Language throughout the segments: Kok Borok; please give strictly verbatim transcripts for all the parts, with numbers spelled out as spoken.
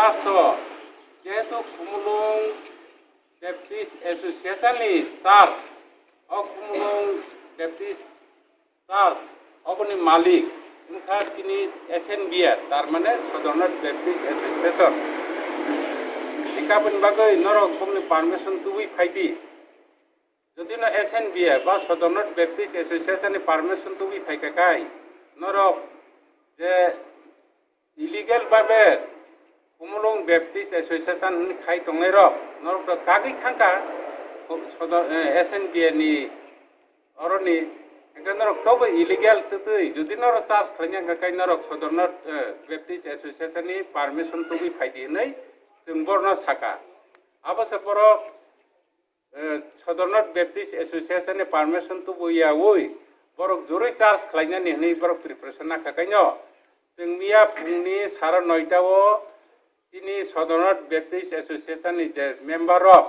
Church o, jehetu Khumulwng Baptist Association ni church, o Khumulwng Baptist Church oboni malik wngkha chini S N B A, tar mane Southern North Baptist Association. Hingkhe aboni bagwi norok bokni permission tubui phaidi. Jodi no S N B A ba Southern North Baptist Association ni permission tubui phaikha kai, norok je illegal babe Khumulwng Baptist Association hwnwi khai tongnairok norok to kagwi thangkha, Sodo-, eh, S N B A ni oroni, hingkhe norok tobo illegal twtwi, jodi norok charge khlaina hwnkha khe norok Southern North, eh, Baptist Association ni permission tubui phaidi hwnwi chwng borno saka. Abo se borok eh, Southern North Baptist Association ni permission tubu yaui borok joroi church khlainani hwnwi borok preparation nakha kaino. Chwng miya phungni sara noita o chini Southern North Baptist Association ni je member rok,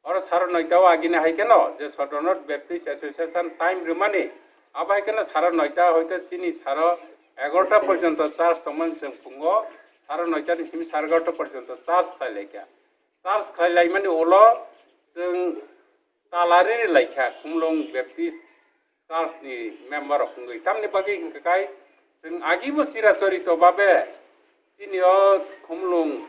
oro sara noita o agini hai kheno je Southern North Baptist Association time rwmani, abo hai kheno sara noita hoite chini sara egarota porjonto church tongmani chwng phungo, sara noita ni simi sara egarota porjonto church khlai laikha. Church khlai laimani ulo chwng tala riri laikha Khumulwng Baptist Church ni member rok wngwi. Tamni bagwi hwnkha kai chwng agibo chirachorito babe chini o Khumulwng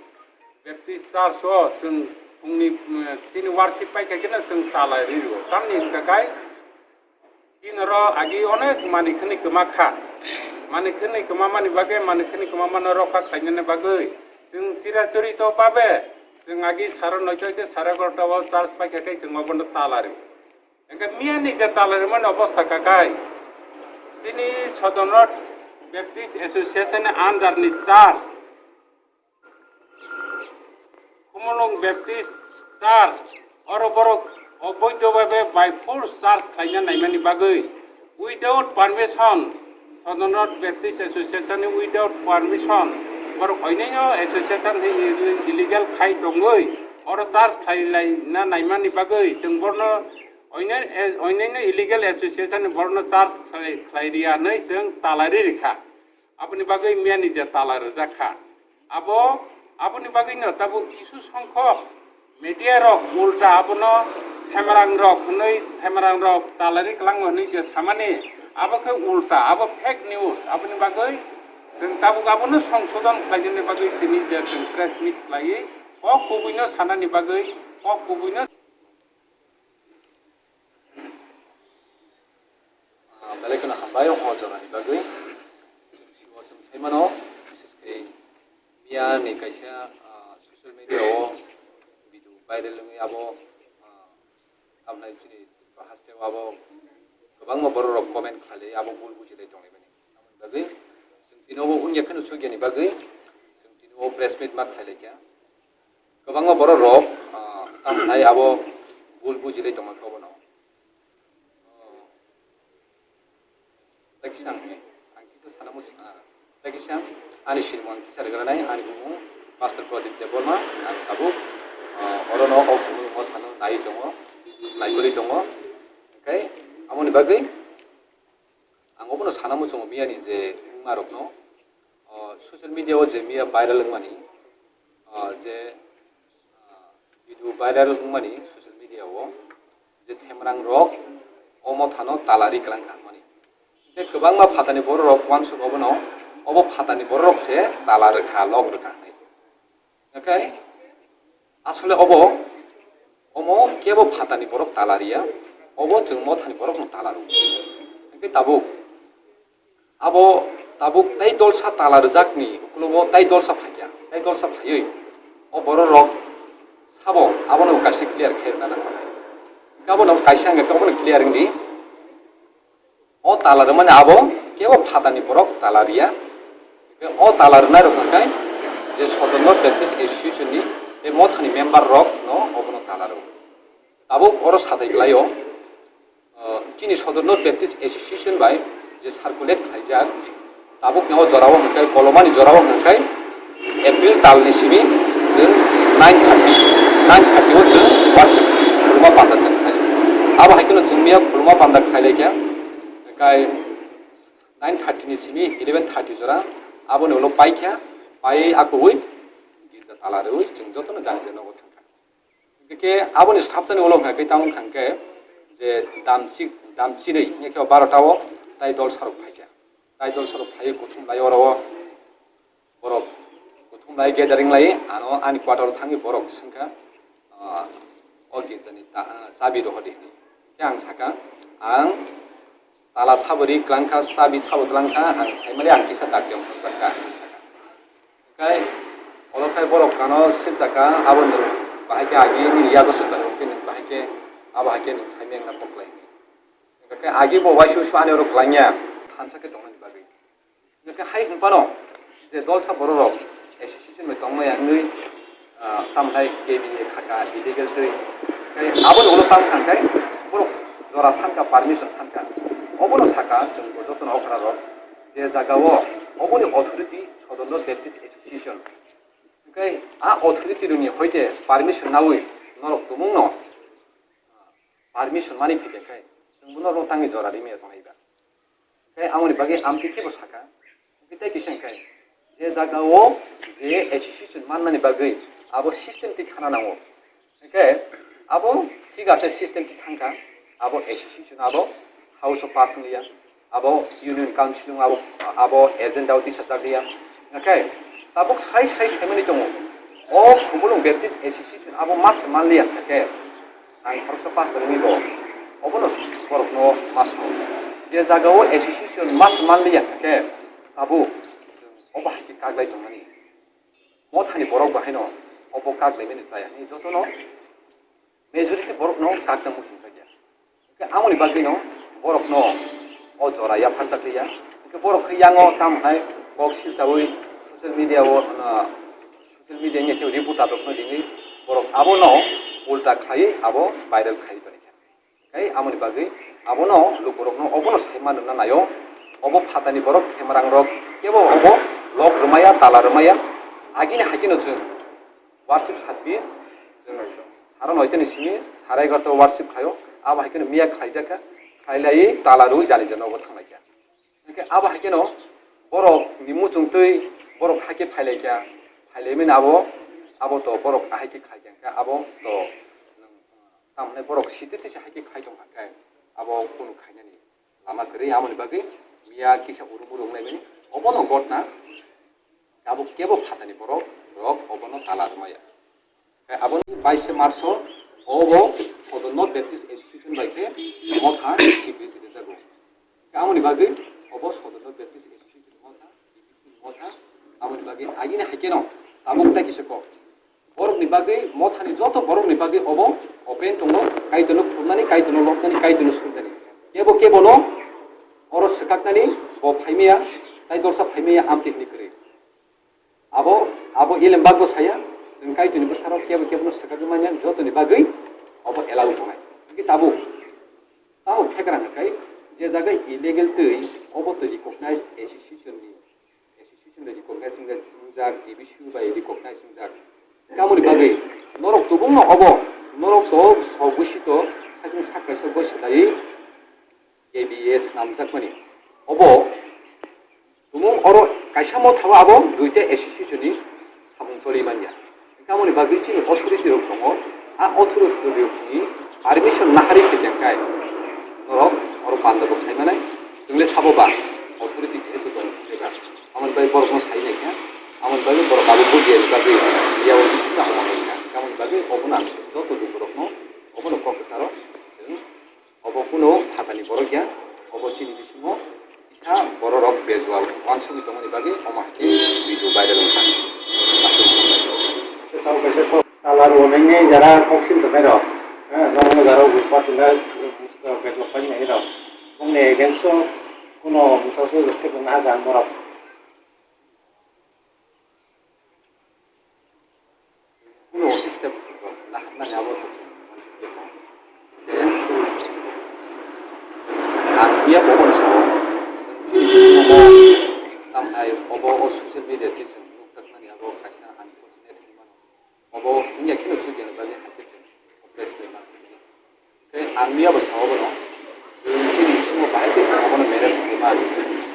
Baptist Church o chwng phungni, mm, chini worship paikha kheno chwng tala ririo. Tamni hwnkha kai Chini oro agi onek manwi khwnwi kwma kha. Manwi khwnwi kwma mani bagwi, manwi khwnwi kwma mano rokha khlainani bagwi. Chwng chirachorito babe, chwng agi saro noito hoite saro egarota o church paikha khe chwng obono tala rw. Hwnkhe miyani je tala rwmani obostha kha khai, chini Southern North Baptist Association ni under ni church, Khumulwng Baptist Church, oro borok oboido bai bai by force church khlaina naimani bagwi, without permission, Southern North Baptist Association ni without permission, borok oinino association ni illegal khai tongwi, oro church khlai laina naimani bagwi, chwng borno oinino, oinino illegal association ni borno church khlai, khlai riya hwnwi chwng talari rikha. Aboni bagwi miyani je tala rwjak kha. Abo, aboni bagwino tabuk kisu songkhok media rok ulta abono themarang rok hwnwi, themarang rok talari kwlangma hwnwi je samani, abo khe ulta, abo fake news. Aboni bagwi chwng tabuk abono songsodon khlainani bagwi tini je chwng press meet khlaiwi kok kubuino sanani bagwi kok kubuino Ah, belai kheno hambai o jorani bagwi. Chwng sio chwng sai mano, bises khe miya ni kaisa, ah, social media o video viral wngwi abo, ah, tamnai chini Tripura haste o abo kwbangma borok rok comment khlai abo bul buji lai tonglaimani. Aboni bagwi chwng tini o wngya kheno sugya ni bagwi chwng tini o press meet ma khlai laikha. Kwbangma borok rok, ah, tamnai abo bul bujilai tongma khe obono. Oh, tei kisa ang, ang kisa sana muchung, ah, tei kisa ani sinimung ang kisa rwgranai, ani bumung Master Pradip Debbarma, ang tabuk, ah, orono o bumung mothano naiwi tongo, naikolwi tongo. Hwnkhe aboni bagwi ang obono sana muchungo miyani je wngmarokno, o, social media o je miya viral wngmani, o, je, o, video viral wngmani social media o je themrang rok o mothano talari kwlangkha hwnmani. Tei kwbangma phatani borok rok uansuk obono, obo phatani borok rok se tala rwkha, lok rwkha hwnwi. Hwnkhe asole obo, omo kebo phatani borok tala riya, obo chwng mothani borokno tala rw. Hwnkhe tabuk, abo tabuk tei dolsa tala rwjakni ukologo tei dolsa phaikha, tei dolsa phaiwi o borok rok sabo abono kaisa clear khe rwna nangkha. Hwnkhe abono kaisa hwnkhe obono clear wngdi. O tala rwmani abo kebo phatani borok tala riya. O tala rwnai rok hwnkhe je Sodorno Baptist Association ni tei mothani member rok no obono tala rw. Tabuk oro satai khlaio, o, chini Sodorno Baptist Association bai je circulate khlaijak, tabuk ni o jorao hwnkhe, kolomani jorao hwnkhe, April talni simi chwng nine thirty, nine thirty o chwng worship khuluma panda chwng khlai. Abo hai kheno chwng miya khuluma panda khlai laikha, hwnkhe nine thirty ni simi eleven thirty jora aboni ulo paikha, paiwi akuwi tala rwui chwng jotono jani jani nogo thangkha. Hwnkhe aboni swthapsani ulo hwnkha khe tamo wngkha khe je damchi, damchinwi hwnkhe o barota o tai dolsa rok phaikha. Tai dolsa rok phaiwi kuthum lai oro o borok kuthum lai gathering lai ano ani quarter o thangwi borok swngkha, ah, o girjani ta-, ah, chabi rohordi hwnwi. Khe ang sakha, ang tala sabori klangkha, chabi sabo tlangkha, ang saimali ang kisa dakti ongkhorjakha hinwi sakha. Hwnkhe oro khai borok kano silchakha, abo nwng bahai khe agi nini yago sutani hwnkhe nwng bahai khe abo hai khe nwng saimeng na koklai hwnwi. Hwnkhe agi bo uaisa uaisa ani oro klangya thansa khe tongnani bagwi. Hwnkhe hai hwnphano je dolsa bororok association bai tongmaya wngwi, ah, tamthai K B A khaka illegal twi. Tei aboni ulo tamo thangkhai borok jora sanka, permission sanka. Obono saka chwng bo jotono okrarok je jagao oboni authority Sodorno Baptist Association. Hwnkhe a authority rokni hoite permission naui norok tumungno permission mani phaikha khe chwngbo norokno tangwi jora rimaya tongnai ba. Khe amoni bagwi amtwi khebo sakha, hwnkhe tei kisa hwnkhe je jagao je association mannani bagwi abo system twi thana nango. Hwnkhe abo thik ase system twi thangkha, abo association abo house o pass wngliya, abo union council abo, abo agenda o tisajak liya. Hwnkhe tabuk sai sai saimani tongo, o Khumulwng Baptist Association abo mas manliya hwnkhe Ang khoroksa pastor wngwi bo obono borokno ma sao. Je jagao association ma swnam liya khe tabuk chwng obo hai khe kaglai tongmani. Mothani borok bo haino obo kaglaimani chaya hwnwi jotono majority borokno kakna muchungjakya. Hwnkhe amoni bagwino borokno o jora yapharjak liya. Hwnkhe borok khe yango tamo hai kok silchaui social media o, ah, social media ni khe reporter rokno ringwi borok abono ulta khlaiwi abo viral khlaiwi tongkha. Tei amoni bagwi abono lukurokno obono sai manrwna naio. Obo phatani borok khemarang rok kebo obo lok rwmaya, tala rwmaya. Agini hai kheno chwng worship service chwng saro noitani simi sare egarota worship khlaio. Abo hai kheno miya khlaijakha, khlailaiwi tala rwui jani jani obo thanglaikha. Hwnkhe abo hai kheno borok ni muchungtwi borok hakhe phailaikha, phailaimani abo, abo to borok ahai khe khlaikha, hwnkhe abo to tamo hwnwi borok sititisa hai khe khai tongkha khe abo kunu khainani lama kwrwi, aboni bagwi miya kisa urum urum wnglaimani obono gotna abo kebo phatani borok rok obono tala rwmaya. Khe aboni baishe March o obo Sodorno Baptist Association bai khe motha swikriti rwjago. Khe aboni bagwi obo Sodorno Baptist Association motha, motha, aboni bagwi agini hai kheno tabuk tai kisa kok. Borokni bagwi, mothani joto borokni bagwi obo open tongo, Kaitorno khulumnani, Kaitorno lobnani, Kaitorno surnani. Kebo kebono oro swkaknani bo phaimaya, tai dorsa phaimaya amtwi hwnwi kwrwi. Abo, abo elembakbo saya, chwng Kaitorni bwsarok kebo kebono swkagwi manya, jotoni bagwi obo allow tongnai. Hwnkhe tabuk, tabuk khekrang hwnkhe je jaga illegal twi obo twi recognized association ni, association bai recognized wngjak, D B C bai recognized wngjak. Tamoni bagwi norok tubungno obo, norok to sok bwsito, sakni sak kaisa bwswlaiwi K B A swnamjakmani. Obo tumung oro kaisa motha o abo duita association ni samung choli manya. Tamoni bagwi chini authority rok tongo. A authority rokni permission nahari khe tengkai norok oro banda bo khai manai. Chwngno sabo ba authority jehetu tong eba. Amoni bagwi borokno sai naikha. Amoni bagwi borok abo bujiya ni bagwi yaui kisa omo naikha. Tamoni bagwi obono ang joto lukurokno obono kok kwcharo chwng Obo kuno phatani borok ya, obo chini bisingo kisa bororok bejual uansugwi tongmani bagwi omo hai khe video viral wngkha. Aswk. Tamo kaisa kok talar bo nini jara kok sim sakai rok. Eh, nono jara ui patina bejual pai nai rok. Bongni against o kuno bwsa se rok khe naha jang borok. Kuno step naharnani abo to chwng uansuk ya kho. Ang miya bo uansuk o, chwng chini bisingo bo tamhai obo o social media twi chwng nukjakmani abo kaisa unfortunate hinwi mano. Obo wngya kheno chukya ni bagwi hai khe chwng press release ma. Tei ang miya bo sao bono, chwng chini bisingo bahai khe chwng abono manage khaima,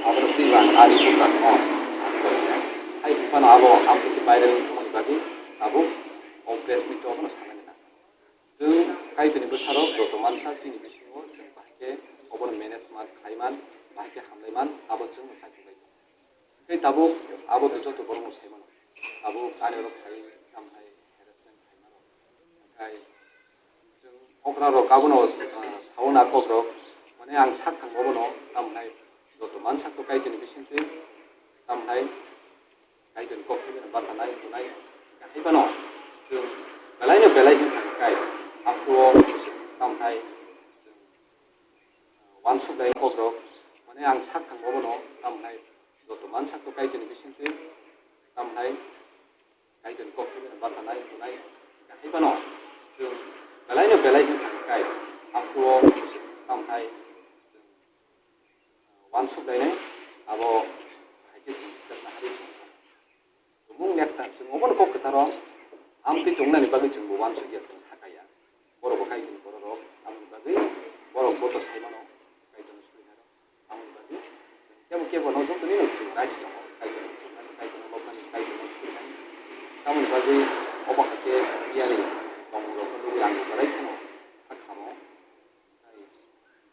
abono twibo ang ani bukhak no ang koi kha. Hai hwnphano abo amtwi khe viral wngmani bagwi Tabuk o press meet o bono sanani nang. Chwng Kaitorni bwsarok joto mansa chini bisingo chwng bahai khe obono manage man, khlai man, bahai khe hamlai man, abo chwng mwsai tongbai tongo. Tei tabuk abo tei joto borokno sai mano. Tabuk ani oro khai tamo hai harassment khai mano. Khai chwng okra rok abono, ah, sauna kok rok, mane ang sak thang bono tamo hai joto mansa to Kaitorni bisingtwi tamo hai Kaitorni kok khe basa nai tunai hai bano chwng belai no belai hin thang kai after all tamo hai chwng wansuk lai kok rok, mane ang sak thang bono tamo hai joto mansa to Kaitorni bisingtwi tamo hai Kaitorni kok khe basa nai tunai hai bano chwng belai no belai hin thang kai after all tamo hai chwng wansuk lainai abo hai khe chwng step na hari chwng. Tumung next time chwng obono kok kwcharo amtwi tongnani bagwi chwngbo wansukya chwng hakaya. Borokbo Kaitorni bororok amoni bagwi borokbo to sai mano Kaitorni surinai rok amoni bagwi chwng kebo kebo no joto nino chwng right tongo Kaitorni tongnani Kaitorni lobnani Kaitorni surinani tamoni bagwi obo hakhe biyani tongmungrokno nugwi ang belai kheno kha khamo.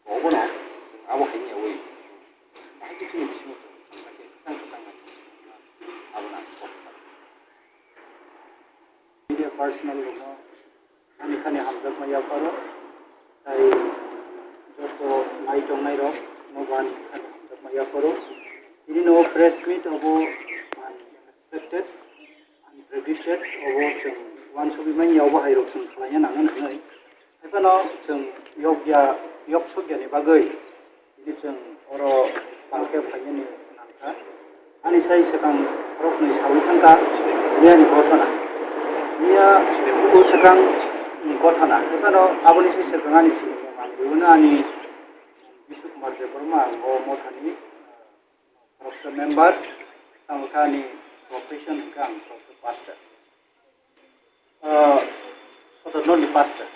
Obono chwng abo hai wngyawi bahai khe chini bisingo chwng thansa khe kwchang kwchang hai abono ang kok sa. Media personal rokno ani khani hamjakma yapharo, tai joto nai tongnai rok no bo ani khani hamjakma yapharo. Tini no press meet obo unexpected, unpredicted, obo chwng wansugwi manya obo hai rok chwng khlaiya nangna nangnai. Haiphano chwng yokya, yok sokyani bagwi tini chwng oro palkhe phainani nangkha. Ani sai swkang khoroknwi sawi thangkha miyani gothana. Miya o swkang gothana. Haiphano aboni sai swkang ani simi mung ang buino ani Bishu Kumar Debbarma ang o mothani khoroksa member, tamo khe ani profession hwnkhe ang khoroksa pastor. Ah, Sodornoni pastor.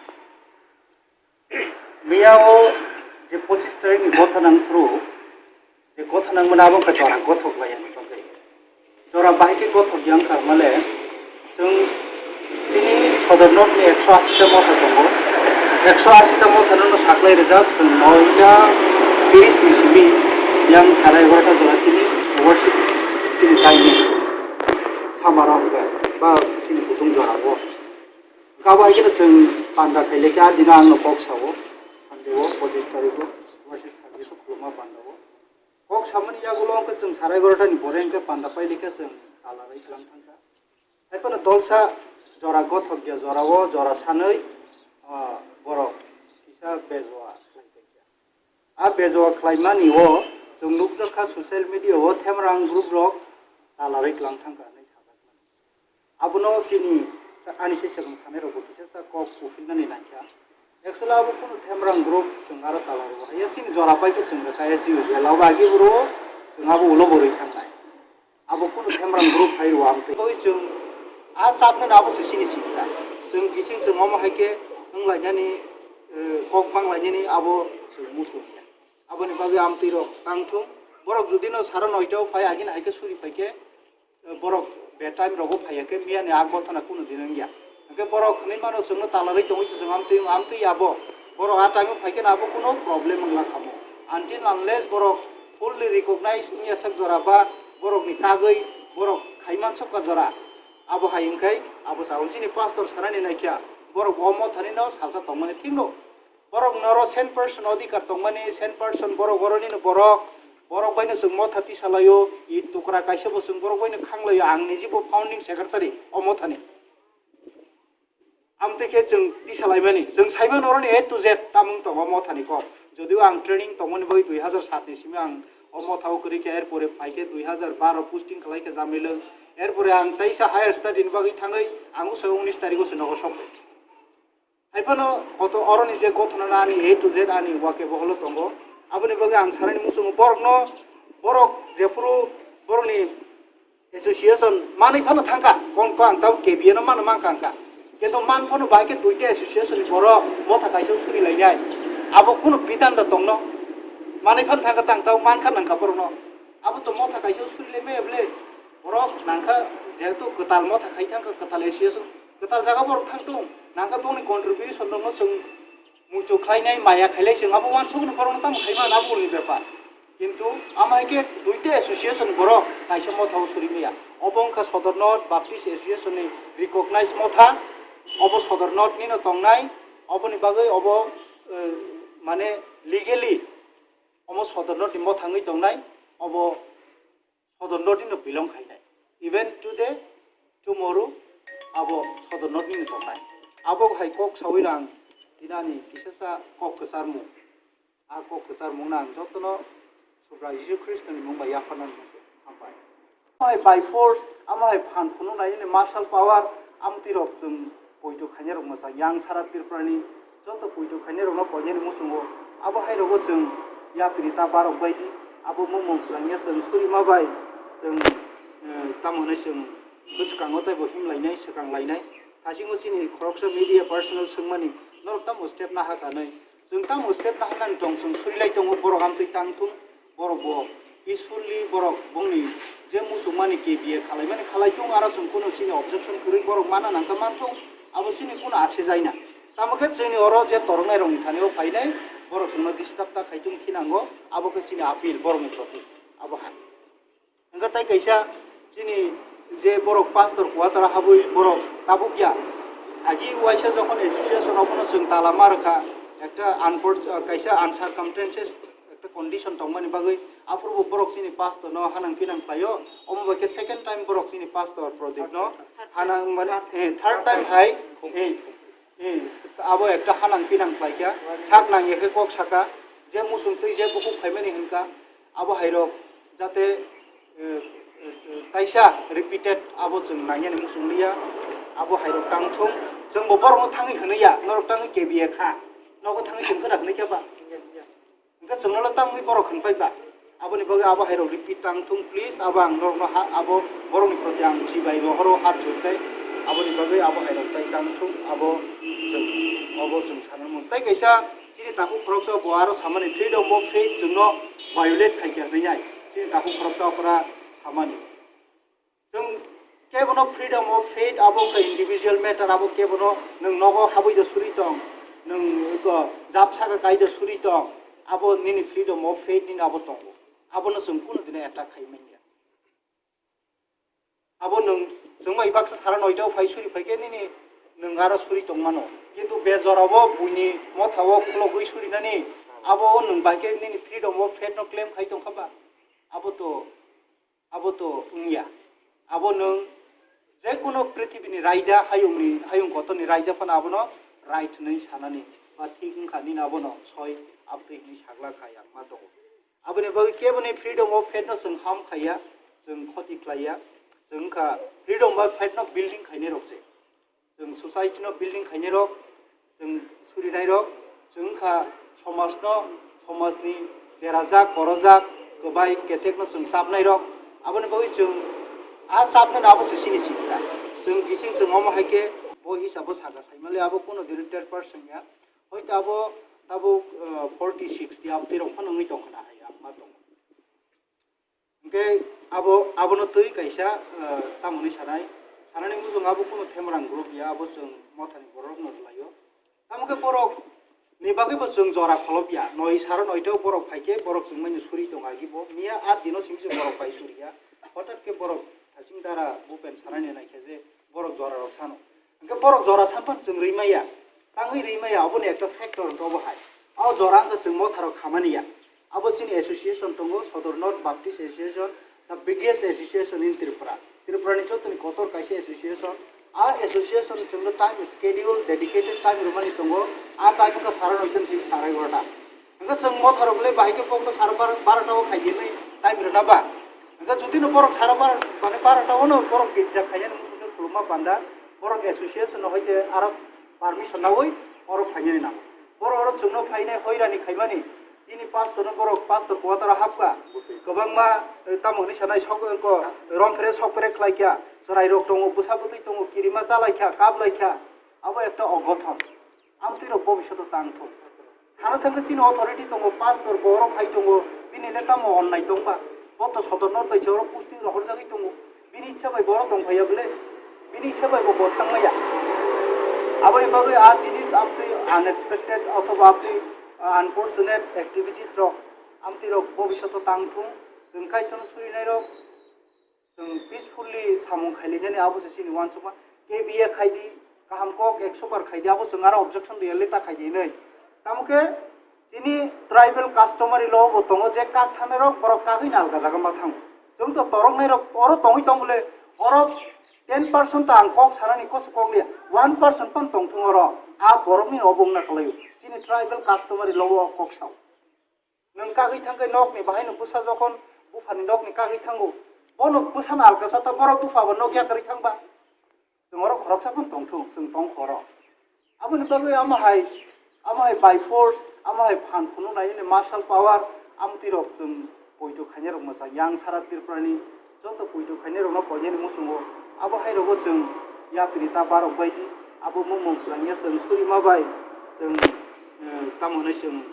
Miya o je pochis tarikh ni gotha nang phuru, je gotha nang mani abo wngkha jora gothok lai ani bagwi. Jora bahai khe gothok ya wngkha male, chwng chini Sodor North ni ekso asi ta motha tongo. Ekso asi ta motha no saklai rijak, chwng noita tiris ni simi yang sara egarota jora chini worship chini kaini samara hwnkha ba chini kutung jora o. Kabo hai kheno chwng panda khailai kha, dino ang no kok sao, Sunday o, pochis tarikh o, worship service o khuluma panda o. Kok samani yagulo wngkha chwng sara egarota ni pore wngkha panda pailai kha chwng tala rai tlang thangkha. Haiphano dolsa jora gothok ya jora o jora sanwi, ah, borok kisa bejua khlai tongkha. A bejua khlaimani o chwng nukjakha social media o Themrang group rok tala rai tlang thangkha hinwi sajakmani. Abono chini sa-, ani se swkang sanai rokbo kisa sa kok kuphilnani nangkha. Actually abo kunu Themrang group chwng aro tala rwo. Haiya chini jora pai khe chwng rwkha as usual. Abo agi boro chwng abo ulo bo rwi thangnai. Abo kunu Themrang group hai rwo amtwi. Oi chwng a chapnani abo se chini chini ta. Chwng kiching chwng omo hai khe wnglainani, eh, kok banglainani abo chwng muchung ya. Aboni bagwi amtwi rok tang thung. Borok jodi no sara noita o phai agini hai khe suri phai khe, borok be time rogo phaiya khe miya ni a gothana kunu din wngya. Hwnkhe borok hwnwi mano chwngno talarwi tongwi se chwng amtwi, amtwi abo. Borok a time o phai khe abo kunu problem wngla khamo. Until unless borok fully recognize wngya sak jora ba borok ni kagwi borok khai mansuk ka jora. Abo hai wngkhai abo sa chini pastor sanani naikha borok bo omo thani no salsa tongmani thik no. Borok noro cent percent odhikar tongmani, cent percent borok oroni no borok, borok bai no chwng motha tisa laio, i tukra kaisa bo chwng borok bai no khang laio, ang niji bo founding secretary o motha ni. Amtwi khe chwng tisa laimani, chwng saiba noroni A to Z tamung tongo motha ni kok. Jodio ang training tongmani bagwi dui hazar sat ni simi ang o motha o kwrwi khe, er pore phai khe dui hazar baro posting khlai khe Jamilwng, er pore ang teisa higher study ni bagwi thangwi ang o se unis tarikh o se nogo sok. Haiphano koto oroni je gothona ani A to Z ani wake boholo tongo. Aboni bagwi ang sanani muchungo borokno, borok jephuru borokni association manwi phano thangkha, kon ko ang tabuk K B N o mano mankha angkha. Kintu man phano bai khe duita association ni borok motha kaisa suri lainai. Abo kunu bidan da tongno? Manwi phano thangkha tang tabuk mankha nangkha borokno. Abo to motha kaisa suri laimaya bwle. Borok nangkha jehetu kwtal motha khai thangkha, kwtal association, kwtal jaga borok thangtung, nangkha bongni contribution rokno chwng muitu khlainai maya khailai chwng abo uansukno borokno tamo khai mano abo ulni bepar. Kintu ama hai khe duita association borok kaisa motha o suri maya. Obo wngkha Sodor North Baptist Association ni recognize motha. Obo Sodor North nino tongnai. Oboni bagwi obo, eh, mane legally omo Sodor North ni motha wngwi tongnai. Obo Sodor North nino belong khainai. Even today, tomorrow, abo Sodor North nino tongnai. Abo hai kok sawi rang tinani kisasa kok kwcharmung. A kok kwcharmungno ang jotono Subra Jisu Khristoni mung bai yapharnani mung se hambai. Amo hai by force, amo hai phan phunuknai nini martial power, amtwi rok chwng poito khainai rok mwchang yang sara Tripurani joto poito khainai rokno koinani muchungo. Abo hai rogo chwng yapiri ta barok bai di, abo mung mung chwng ya chwng surima bai chwng, eh, tamo hwnwi chwng bwskango teibo himlainai, swkang lainai. Thasingo chini khoroksa media personal swngmani, norok tamo step naha kanwi? Chwng tamo step naharnani tong, chwng surilai tongo, borok amtwi tang thung, borok bo peacefully borok bongni je muchungmani K B A khalaimani khalai thung, aro chwng kunu chini objection kwrwi borok mana nangkha man thung, abo chini kunu ase jaina. Tamo khe chwngni oro je toroknai rokni thani o phainai, borok chwngno disturb ta khai thung thinango, abo khe chini appeal borokni proti, abo hai. Hwnkhe tei kaisa chini je borok pastor quarter habwi borok tabuk ya. Agi waisa jokhon association abono chwng tala ma rwkha, ekta unfor-, kaisa uncircumstances, ekta condition tongmani bagwi aphuru bo borok chini pastor no hanang pinang khlaio. Omo bai khe second time borok chini pastor Prodip no hanang mani, eh, third time hai, eh, eh, abo ekta hanang pinang khlaikha, sak nang ya khe kok saka, je muchung twi je bukhuk phaimani hwnkha. Abo hairok jate, eh, eh, taisa repeated abo chwng nangyani muchung liya, abo hairok tang thung, chwngbo borokno thangwi hwnwi ya, norok tangwi K B A kha, nogo thangwi chwng khwna hwnwi khe ba? Hwnkhe chwngno tangwi borok hwnpai ba? Aboni bagwi abo hairok repeat tang thung, please, abo ang norokno ha, abo borokni proti ang chibai rohoro hat jurtai, aboni bagwi abo hairok tai tang thung, abo chwng, abo chwng sanani mung. Tai kaisa Chini takhuk khoroksa bo aro samani freedom of faith chwngno violate khaikha hwnwi ai. Chini takhuk khoroksa okra samani. Chwng kebono freedom of faith abo wngkha individual matter, abo kebono nwng nogo habwi da suri tong, nwng ko jab saka kai da suri tong, abo nini freedom of faith nini abo tongo. Abono chwng kunu dino attack khai manya. Abo nwng chwngbai baksa sara noita o phai suri phai khe nini nwng aro suri tongmano. Kintu be jorao buini motha o khulogwi surinani abo nwng bai khe nini freedom of faith no claim khai tongkha ba? Abo to, abo to wngya. Abo nwng je kuno prithibini raida hayungni, hayung kotorni raida phano abono right hwnwi sanani ba thik wngkha nini abono soi abtwi hwnwi sagla kha yang ma tongo. Aboni bagwi keboni freedom of faith no chwng harm khaiya, chwng khoti khlaiya, chwng wngkha freedom of faith no building khainai rok se. Chwng society no building khainai rok, chwng surinai rok, chwng wngkha somaj no, somaj ni berajak, korojak, kwbai ketek no chwng chapnai rok. Aboni bagwi chwng a chapnai no abo se chini chini ta. Chwng kiching chwng omo hai khe bo hisabo saka saimali abo kuno dino ten percent ya. Hoito abo tabuk, uh, forty, sixty abo tei rok phano wngwi tongkha na hai ang ma tongo. Hwnkhe abo, abono twi kaisa, eh, tamoni sanai, sanani mujung abo kunu themrang group ya, abo chwng mothani borokno rwlaio. Tamo khe borok ni bagwi bo chwng jora kholop ya, noi saro noita o borok phai khe borok chwng mani suri tongo agi bo, miya a dino simi se borok pai suri ya, hothat khe borok thaching dara bupen sanani nai khe je borok jora rok sano. Hwnkhe borok jora sampan chwng rwi maya, tangwi rwi maya, oboni ekta factor hwnkhe obo hai. O jora wngkha chwng motharok khamani ya. Abo chini association tongo, Sodor North Baptist Association, the biggest association in Tripura. Tripura ni jotoni kotor kaisa association. A association chwngno time schedule, dedicated time rwmani tongo. A time wngkha sara noita ni simi sara egarota. Hwnkhe chwng motharok le bahai khe kokno sara bar-, barota o khai dinwi time rwna ba? Hwnkhe jotino borok sara bar-, mane barota o no borok girja khainani muchungkhe khuluma panda, borok association no hoite aro permission nawi oro phainani nango. Borok oro chwngno phainai hoirani khaimani, tini pastor no borok pastor quarter o hapkha. Kwbangma, eh, tamo hwnwi sanai sok, ko, romphre sokpre khlaikha, chwrairok tongo, bwsa bwtwi tongo, kirima chalaikha, kaplaikha. Abo ekta ogothon. Amtwi rok bobishoto tang thung. Thana thangkhe chini authority tongo, pastor borok hai tongo, bini le tamo onnai tongba? Bo to Sodor North bai se oro posting rohorjagwi tongo. Bini sabai borok tongphaiya bole, bini sabai bo bo thangmaya. Aboni bagwi a jinis amtwi unexpected othoba amtwi, ah, unfortunate activities rok amtwi rok bobishoto tang thung, chwng Kaitorno surinai rok, chwng peacefully samung khailainani abo se chini uansukma. K B A khaidi, kaham kok ekso bar khaidi, abo chwng aro objection riyale ta khaidi hinwi. Tamo khe chini tribal customary law bo tongo je kak thanai rok borok kagwi alga jaga ma thango. Chwng to torok nai rok oro tongwi tong bole, oro ten percent to ang kok sanani koso kok liya, one percent pan tong thung oro. A borok ni obo wngna kwlaio. Chini tribal customary law o kok sao. Nwng kagwi thangkhe nokni bahaino bwsa jokhon buphani nokni kagwi thango, bono bwsano alkasa ta borok bupha bo nok yakarwi thangba. Chwng oro khoroksa phano tongthung, chwng tongkha oro. Aboni bagwi amo hai, amo hai by force, amo hai phan phunuknai hwnwi martial power, amtwi rok chwng poito khainai rok mwchang yang sara Tripurani joto poito khainai rokno koinani muchungo. Abo hai rogo chwng yapri ta barok bai di, abo mung mung chwlangya chwng surima bai chwng, eh, tamo hwnwi chwng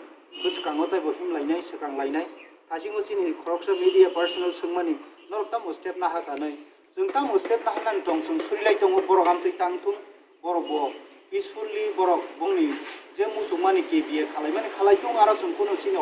bwskango teibo himlainai, swkang lainai. Thaisingo chini khoroksa media personal swngmani, norok tamo step naha kanwi? Chwng tamo step naha nani tong, chwng surilai tongo, borok amtwi tang thung, borok bo peacefully borok bongni je muchungmani K B A khalaimani khalai thung, aro chwng kunu chini